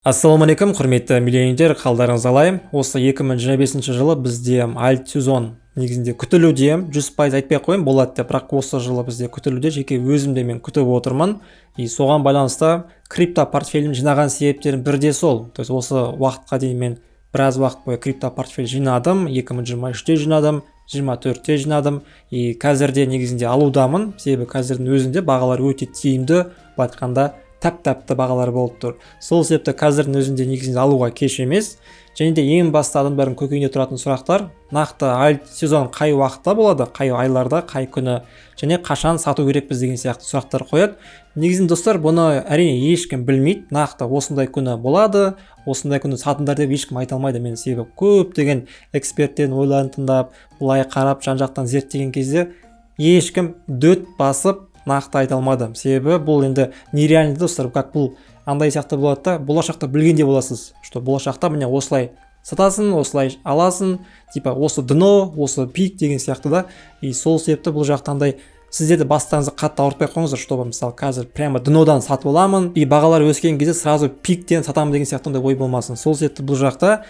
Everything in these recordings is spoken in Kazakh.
Ассалаумағалейкум, құрметті миллионерлер, қалдарыңыз қалай? Осы 2025 жылы бізде альт сезон негізінде күтілуде. 100% айтпай ақ қояйын болады деп, бірақ осы жылы бізде күтілуде, жеке өзім де мен күтіп отырмын. И соған байланысты крипто портфелін жинаған себептерім бірде сол. То есть осы уақытқа дейін мен біраз уақыт бойы крипто портфель жинадым, 2023-те жинадым, 24-те жинадым, и қазір де негізінде алудамын, себебі қазірдің өзінде бағалар өте тиімді, былай айтқанда, тәп тәтті бағалар болып тұр. Сол себепті қазірдің өзінде негізінде алуға кеш емес. Және де ең басты адамдардың көкейінде тұратын сұрақтар: нақты альт сезон қай уақытта болады, қай айларда, қай күні және қашан сату керекпіз деген сияқты сұрақтар қояды. Негізінде, достар, бұны әрине ешкім білмейді. Нақты осындай күні болады, осындай күні сатыңдар деп ешкім айта алмайды. Мен себебі көптеген эксперттердің ойларын тыңдап, былай қарап, жан жақтан зерттеген кезде ешкім дөт басып нақты айта алмады. Себебі бұл енді нереально, достар. Как бұл андай сияқты болады да, болашақта білгендей боласыз, что болашақта міне осылай сатасың, осылай аласың, типа осы дно, осы пик деген сияқты да. И сол себепті бұл жақта андай сіздерді бастарыңызды қатты ауыртпай ақ қойыңыздар, чтобы мысалы қазір прямо днодан сатып аламын и бағалар өскен кезде сразу пиктен сатамын деген сияқты ондай ой болмасын. Сол себепті бұл жақта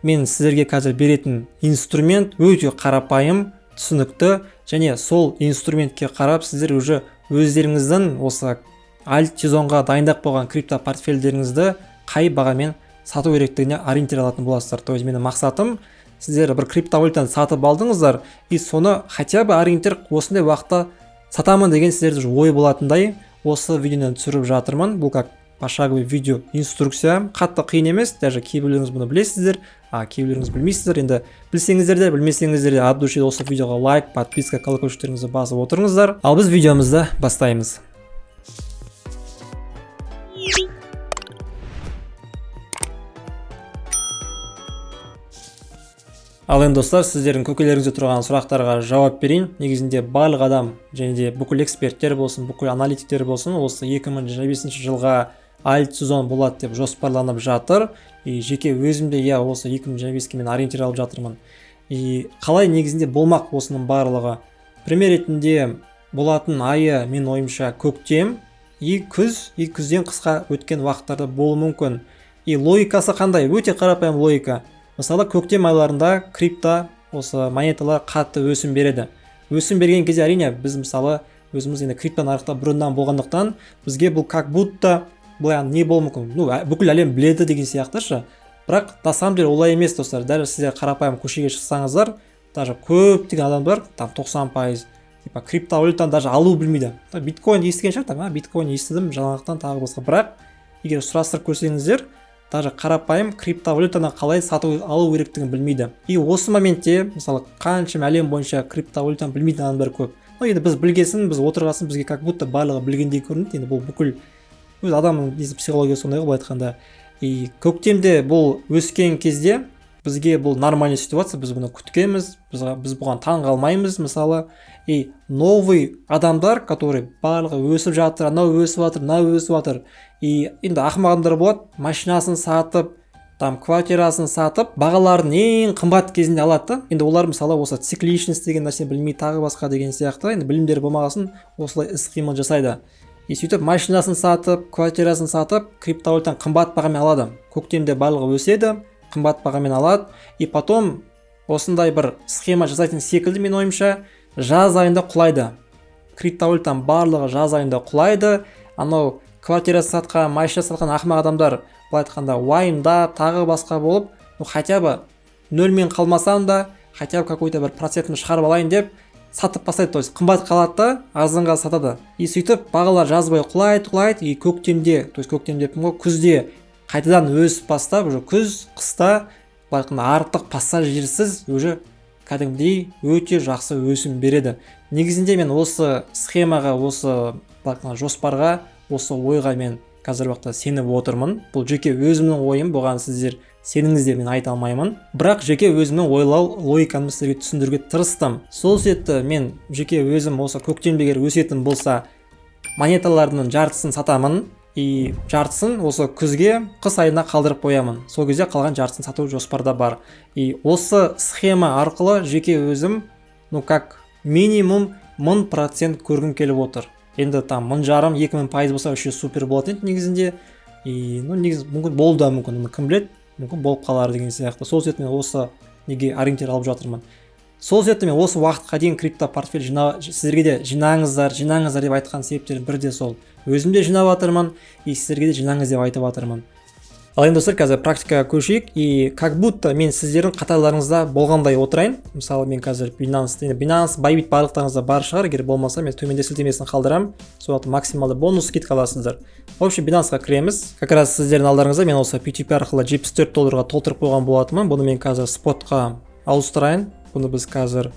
мен сіздерге қазір беретін инструмент өте қарапайым, түсінікті, және сол инструментке қарап сіздер уже өздеріңіздің осы альт сезонға дайындап қойған крипто портфельдеріңізді қай бағамен сату керектігіне ориентир алатын боласыздар. То есть менің мақсатым: сіздер бір криптовалютаны сатып алдыңыздар и соны хотя бы ориентир осындай уақытта сатамын деген сіздерде уже ой болатындай осы видеоны түсіріп жатырмын. Бұл как пошаговый видео инструкция, қатты қиын емес. Даже кейбіреулеріңіз бұны білесіздер, а кейбіреулеріңіз білмейсіздер. Енді білсеңіздер де, білмесеңіздер де, от души осы видеоға лайк, подписка, колокольчиктеріңізді басып отырыңыздар. Ал біз видеомызды бастаймыз. Ал енді, достар, сіздердің көкелеріңізде тұрған сұрақтарға жауап берейін. Негізінде барлық адам және де бүкіл эксперттер болсын, бүкіл аналитиктер болсын, осы 2025 жылға альт сезон болады деп жоспарланып жатыр. И жеке өзім де, иә, осы 2025-ке мен ориентир алып жатырмын. И қалай негізінде болмақ осының барлығы? Пример ретінде, болатын айы, мен ойымша, көктем и күз, и күзден қысқа өткен уақыттарда болуы мүмкін. И логикасы қандай? Өте қарапайым логика. Мысалы, көктем айларында крипто осы монеталар қатты өсім береді. Өсім берген кезде, әрине, біз, мысалы, өзіміз енді крипто нарықта бұрыннан болғандықтан, бізге бұл как будто былай не болуы мүмкін, ну бүкіл әлем біледі деген сияқты ше. Бірақ на самом деле олай емес, достар. Даже сіздер қарапайым көшеге шықсаңыздар, даже көптеген адамдар, там 90%, типа криптовалютаны даже алу білмейді. Биткоин естіген шығар, там биткоин естідім жаңалықтан, тағы басқа. Бірақ егер сұрастырып көрсеңіздер, даже қарапайым криптовалютаны қалай сату алу керектігін білмейді. И осы моментте, мысалы, қаншама әлем бойынша криптовалютаны білмейтін адамдар көп. Ну енді біз білгесін, біз отырғасын, бізге как будто барлығы білгендей көрінеді. Енді бұл бүкіл өз адамның несі, психологиясы сондай ғой, былай айтқанда. И көктемде бұл өскен кезде бізге бұл нормальный ситуация, біз бұны күткенбіз, біз бұған таң қалмаймыз, мысалы. И новый адамдар, который барлығы өсіп жатыр, анау өсіп жатыр, мынау өсіп жатыр, и енді ақымақ адамдар болады, машинасын сатып, там квартирасын сатып, бағалардың ең қымбат кезінде алады да. Енді олар, мысалы, осы цикличность деген нәрсені білмей, тағы басқа деген сияқты, енді білімдері болмағасын, осылай іс қимыл жасайды. И сөйтіп машинасын сатып, квартирасын сатып, криптовалютаны қымбат бағамен алады. Көктемде барлығы өседі, қымбат бағамен алады. И потом осындай бір схема жасайтын секілді, менің ойымша, жаз айында құлайды криптовалютаның барлығы, жаз айында құлайды. Анау квартирасын сатқан, машина сатқан ақымақ адамдар, былай айтқанда, уайымдап, тағы басқа болып, ну хотя бы нөлмен қалмасам да, хотя бы какой-то бір процентін шығарып алайын деп сатып тастайды. То есть қымбат қалады да, арзанға сатады. И сөйтіп бағалар жаз бойы құлайды, құлайды. И көктемде, то есть көктем деппін ғой, күзде қайтадан өсіп бастап, уже күз, қыста, былай айтқанда, артық пассажирсіз уже кәдімгідей өте жақсы өсім береді. Негізінде мен осы схемаға, осы, былай айтқанда, жоспарға, осы ойға мен қазіргі уақытта сеніп отырмын. Бұл жеке өзімнің ойым, бұған сіздер сеніңіздер мен айта алмаймын, бірақ жеке өзімнің ойлау логикамды сіздерге түсіндіруге тырыстым. Сол себепті мен жеке өзім осы көктемде егер өсетін болса, монеталардың жартысын сатамын и жартысын осы күзге, қыс айына қалдырып қоямын. Сол кезде қалған жартысын сату жоспарда бар. И осы схема арқылы жеке өзім, ну как минимум 1000% көргім келіп отыр. Енді там 1500, 2000% болса, вообще супер болатын еді негізінде. И, ну, негізі мүмкін болуы да мүмкін, оны кім біледі, мүмкін болып қалар деген сияқты. Сол себепті мен осы неге ориентир алып жатырмын. Сол себепті мен осы уақытқа дейін крипто портфель жина, сіздерге де жинаңыздар, жинаңыздар деп айтқан себептердің бірі де сол. Өзім де жинап жатырмын и сіздерге де жинаңыз деп айтып жатырмын. Ал енді, достар, қазір практикаға көшейік. И как будто мен сіздердің қатарларыңызда болғандай отырайын. Мысалы, мен қазір Binance, енді Binance, Bybit барлықтарыңызда бар шығар. Егер болмаса, мен төменде сілтемесін қалдырамын, сол уақытта максималды бонус, скидка аласыздар. В общем, Binanceға кіреміз. Как раз сіздердің алдарыңызда мен осы P2P арқылы 74 долларға толтырып қойған болатынмын. Бұны мен қазір спотқа ауыстырайын. Бұны біз қазір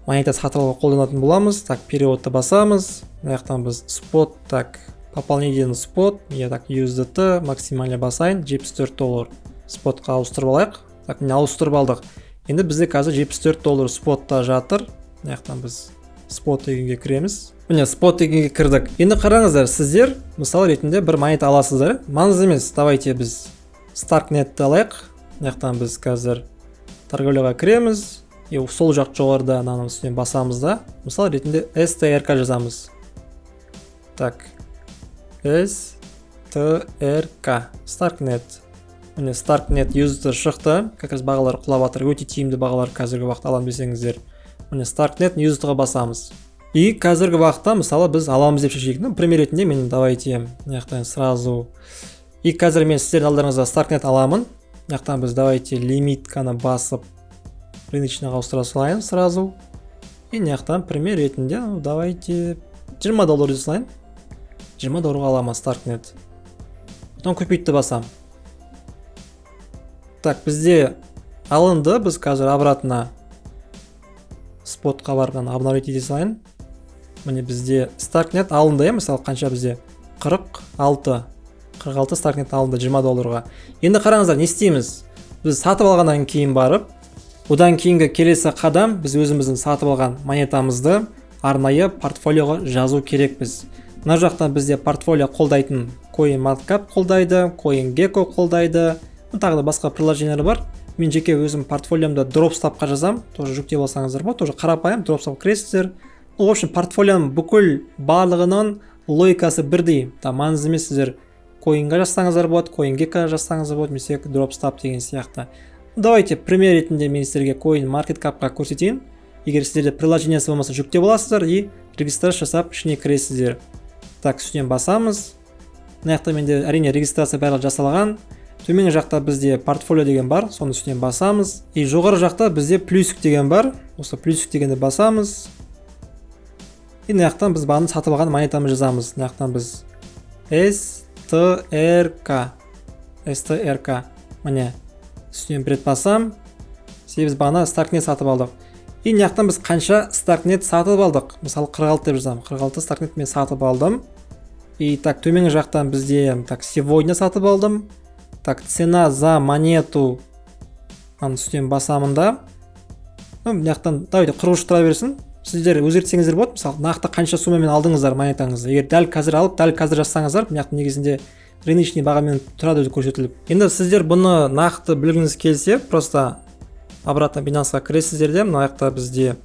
монета сатып алуға қолданатын боламыз. Так, переводты басамыз. Мына жақтан біз спот, так, пополнение спот, я так USDT максимально басайын. 74 доллар спотқа ауыстырып алайық. Так, міне, ауыстырып алдық. Енді бізде қазір 74 доллар спотта жатыр. Мына жақтан біз спот дегенге кіреміз. Міне, спот дегенге кірдік. Енді қараңыздар, сіздер мысал ретінде бір монета аласыздар, маңызды емес, давайте біз Старкнетті алайық. Мына жақтан біз қазір торговляға кіреміз и сол жақ жоғарыда мынаның үстінен басамыз да, мысал ретінде STRK жазамыз. Так, STRK, Starknet. Міне, Starknet USDT шықты. Как раз бағалар құлап жатыр, өте тиімді бағалар қазіргі уақытта аламын десеңіздер. Міне, Starknet USDT-ға басамыз. И қазіргі уақытта, мысалы, біз аламыз деп шешейік. Ну, пример ретінде мен, давайте, мына жақтан сразу, и қазір мен сіздердің алдарыңызда Starknet аламын. Мына жақтан біз, давайте, лимитканы басып, рыночныйға ауыстыра салайын сразу. И мына жақтан пример ретінде, ну, давайте, 20 доллар дей салайын. 20 долларға аламын Starknet. Потом купитьті басамын. Так, бізде алынды. Біз қазір обратно спотқа барып, мынаны обновить ете салайын. Міне, бізде Starknet алынды, иә. Мысалы, қанша бізде? 46, 46 Starknet алынды 20 долларға. Енді қараңыздар, не істейміз? Біз сатып алғаннан кейін барып, одан кейінгі келесі қадам: біз өзіміздің сатып алған монетамызды арнайы портфолиоға жазу керекпіз. Мына жақтан бізде портфолио қолдайтын CoinMarketCap қолдайды, CoinGecko қолдайды, ну, тағы да басқа приложениялар бар. Мен жеке өзім портфолиомды Dropstab-қа жазамын, тоже жүктеп алсаңыздар болады, тоже қарапайым Dropstab кіресіздер. Ну, в общем, портфолионың бүкіл барлығының логикасы бірдей, там маңызды емес, сіздер Coin-ға жазсаңыздар болады, CoinGecko жазсаңыздар болады немесе Dropstab деген сияқты. Давайте, пример ретінде мен сіздерге CoinMarketCap-қа көрсетейін. Егер сіздерде приложениесі болмаса, жүктеп аласыздар и регистрация жасап, ішіне кіресіздер. Так, үстінен басамыз. Мына жақта менде, әрине, регистрация барлығы жасалған. Төменгі жақта бізде портфолио деген бар, соның үстінен басамыз. И жоғары жақта бізде плюсик деген бар, осы плюсик дегенді басамыз. И мына жақтан біз бағана сатып алған монетамызды жазамыз. Мына жақтан біз STRK, STRK, міне, үстінен бір рет басам, себебі біз бағана Starknet сатып алдық. И мына жақтан біз қанша Starknet сатып алдық, мысалы, 46 деп жазамын. 46 Starknet мен сатып алдым. И так, төменгі жақтан бізде, так, сегодня сатып алдым. Так, цена за монету, мынаның үстінен басамын да, ну, мына жақтан, давайте, 43 тұра берсін, сіздер өзгертсеңіздер болады. Мысалы, нақты қанша суммамен алдыңыздар монетаңызды. Егер дәл қазір алып, дәл қазір жазсаңыздар, мына жақта негізінде рыночный бағамен тұрады өзі көрсетіліп. Енді сіздер бұны нақты білгіңіз келсе, просто обратно Binanceға кіресіздер де, мына жақта бізде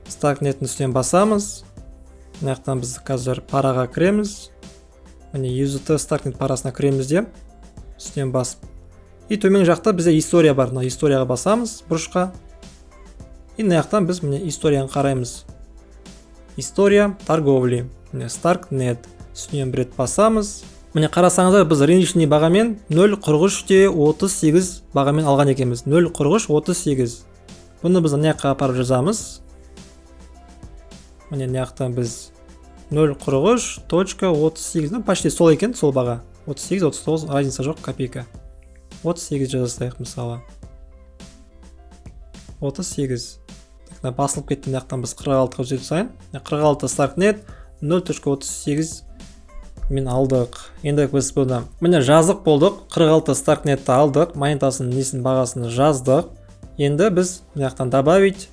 Starknet'ің үстінен басамыз. Мына жақтан біз қазір параға кіреміз. Міне, USDT Starknet парасына кіреміз де, үстінен басып, и төменгі жақта бізде история бар. Мына историяға басамыз, бұрышқа. И мына жақтан біз, міне, историяны қараймыз, история торговли. Міне, Starknet, үстінен бір рет басамыз. Міне, қарасаңыздар, біз рыночный бағамен 0,43 те 38 бағамен алған екенбіз. 0,4338. Бұны біз мына жаққа апарып жазамыз. Міне, мына жақтан біз 0,43.38, ну, почти сол екен, сол баға, 38, 39, разница жоқ, копейка. 38 жаза салайық, мысалы, 38. Так, мына басылып кетті. Мына жақтан біз 46-ға өзгерте салайын. 46 Starknet 0.38 мен алдық. Енді біз бұны, міне, жазып болдық. 46 Starknetті алдық, монетасының несін, бағасын жаздық. Енді біз мына жақтан добавить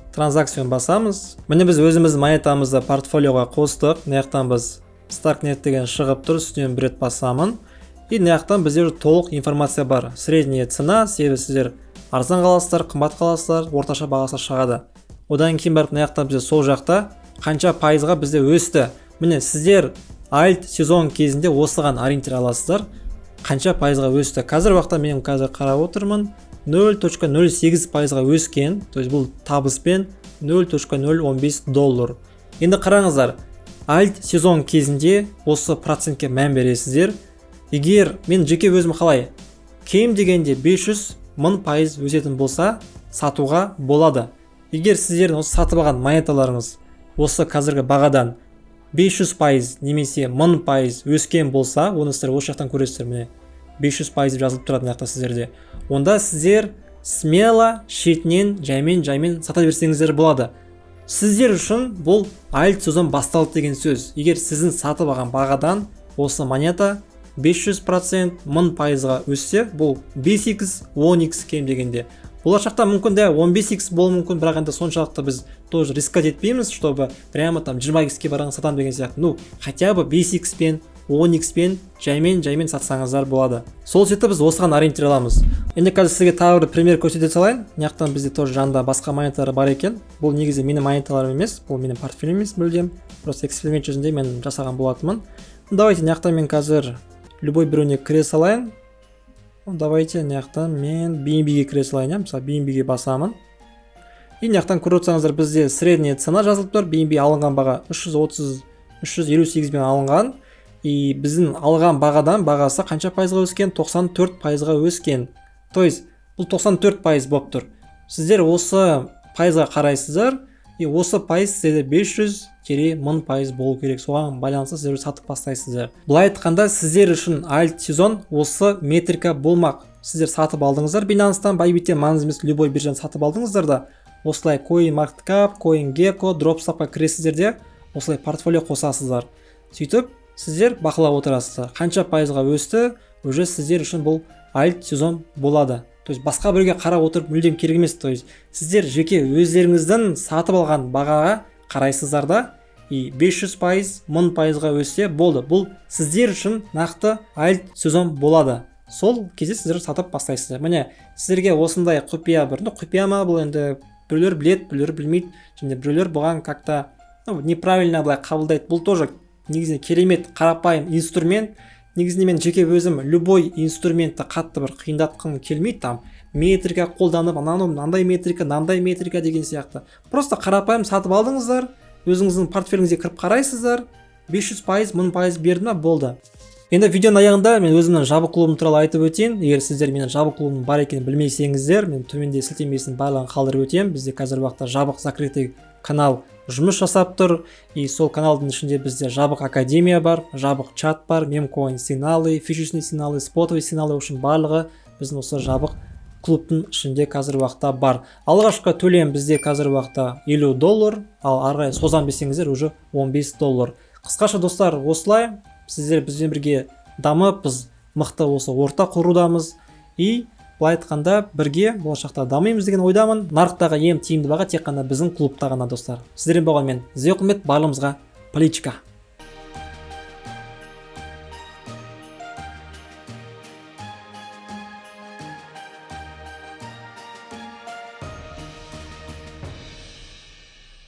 транзакцияны басамыз. Міне, біз өзіміздің монетамызды портфолиоға қостық. Мына жақтан біз Starknet деген шығып тұр, үстінен бір рет басамын. И мына жақтан бізде уже толық информация бар, средняя цена, себебі сіздер арзан қаласыздар, қымбат қаласыздар, орташа бағасы шығады. Одан кейін барып мына жақта бізде сол жақта қанша пайызға бізде өсті. Міне, сіздер Альт сезон кезінде осыған ориентир аласыздар, қанша пайызға өсті. Қазір уақытта мен қазір қарап отырмын, 0.08% өскен, то есть бұл табыспен 0.015 доллар. Енді қараңыздар, альт сезон кезінде осы процентке мән бересіздер. Егер мен жеке өзім қалай, кем дегенде 500 1000% өсетін болса, сатуға болады. Егер сіздердің осы сатып алған монеталарыңыз осы қазіргі бағадан 500% немесе 1000% өскен болса, оны сіздер осы жақтан көресіздер, міне, 500% деп жазылып тұрады мына жақта сіздерде, онда сіздер смело шетінен жаймен жаймен сата берсеңіздер болады. Сіздер үшін бұл альт сезон басталды деген сөз. Егер сіздің сатып алған бағадан осы монета 500%, 1000%-ға өссе, бұл 5x, 10x кем дегенде. Болашақта мүмкін де 15x болуы мүмкін, бірақ енді соншалықты біз тоже рисковать етпейміз, чтобы прямо там 20x-ке барған сатамын деген сияқты. Ну хотя бы 5x пен 10x пен жаймен жаймен сатсаңыздар болады. Сол себепті біз осыған ориентир аламыз. Енді қазір сізге тағы бір пример көрсете салайын. Мына жақтан бізде тоже жанында басқа монеталар бар екен. Бұл негізі менің монеталарым емес, бұл менің портфелім емес мүлдем, просто эксперимент жүзінде мен жасаған болатынмын. Давайте мына жақтан мен қазір любой біреуіне кіре салайын. Давайте мына жақтан мен BNB-ге кіре салайын, иә. Мысалы, BNB-ге басамын, и мына жақтан көріп отырсаңыздар, бізде средняя цена жазылып тұр. BNB алынған баға 330 358 бен алынған, и біздің алған бағадан бағасы қанша пайызға өскен? 94%-ға өскен. То есть бұл 94% болып тұр. Сіздер осы пайызға қарайсыздар, и осы пайыз сіздерде 500 тире 1000% болу керек. Соған байланысты сіздер сатып бастайсыздар. Былай айтқанда, сіздер үшін альт сезон осы метрика болмақ. Сіздер сатып алдыңыздар Binance'тан, Bybit'тен, маңызды емес, любой биржадан сатып алдыңыздар да, осылай CoinMarketCap, CoinGecko, Dropsnap-қа кіресіздер де, осылай портфолио қосасыздар. Сөйтіп сіздер бақылап отырасыздар, қанша пайызға өсті. Уже сіздер үшін бұл альт сезон болады. То есть басқа біреуге қарап отырып мүлдем керек емес. То есть сіздер жеке өздеріңіздің сатып алған бағаға қарайсыздар да, и 500%, 1000%-ға өссе болды, бұл сіздер үшін нақты альт сезон болады. Сол кезде сіздер сатып бастайсыздар. Міне, сіздерге осындай құпия бір, ну, құпия ма бұл енді, біреулер біледі, біреулер білмейді және біреулер бұған как то, ну, неправильно былай қабылдайды. Бұл тоже негізінде керемет қарапайым инструмент. Негізінде мен жеке өзім любой инструментті қатты бір қиындатқым келмейді, там метрика қолданып, анау мынандай метрика, мынандай метрика деген сияқты. Просто қарапайым сатып алдыңыздар, өзіңіздің портфеліңізге кіріп қарайсыздар, 500%, 1000% берді ма, болды. Енді видеоның аяғында мен өзімнің жабық клубым туралы айтып өтейін. Егер сіздер менің жабық клубым бар екенін білмесеңіздер, мен төменде сілтемесін барлығын қалдырып өтемін. Бізде қазіргі уақытта жабық, закрытый канал жұмыс жасап тұр, и сол каналдың ішінде бізде жабық академия бар, жабық чат бар, мемкоин сигналы, фьючерсный сигналы, спотовый сигналы, в общем, барлығы біздің осы жабық клубтың ішінде қазіргі уақытта бар. Алғашқы төлем бізде қазіргі уақытта 50 доллар, ал ары қарай созам десеңіздер, уже 15 доллар. Қысқаша, достар, осылай сіздер бізбен бірге дамып, біз мықты осы орта құрудамыз, и былай айтқанда, бірге болашақта дамимыз деген ойдамын. Нарықтағы ең тиімді баға тек қана біздің клубта ғана, достар. Сіздермен болған мен, Зеқымбет. Барлығымызға поличка.